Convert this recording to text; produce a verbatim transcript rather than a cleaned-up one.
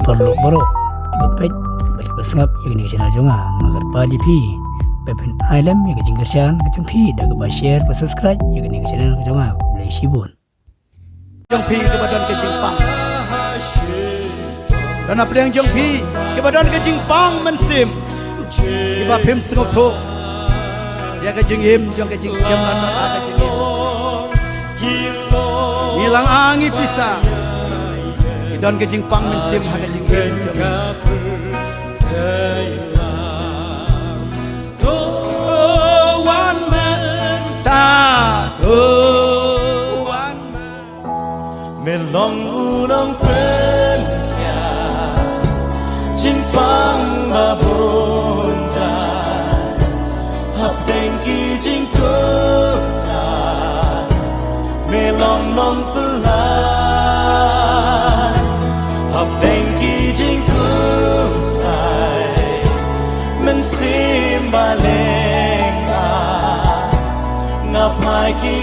Paralok baroh kiba peit bad kiba sngap ïa kane ka channel jong nga, nga kyrpad ïa phi ba phin ai lem ïa ka jingkyrshan ka jong phi da kaba share bad subscribe ïa kane ka channel ka jong nga. Khublei shibun. Jong phi kiba don ka jingpang. Don hapdeng jong phi kiba don ka jingpang mynsiem, kiba phim sngewthuh ïa ka jingim jong ka jingshem, ha ka jingim. Ngi la ai ngi pisa, ki don ka jingpang mynsiem ha ka jingim jong ngi. To wan mynta, to wan mynta. Me long u nongpynïaid jingpang ba bun jait hapdeng ki jingkular. Me long nongpynlait hapdeng ki jingkular. Mynsiem ba lyngngoh, nga phai ki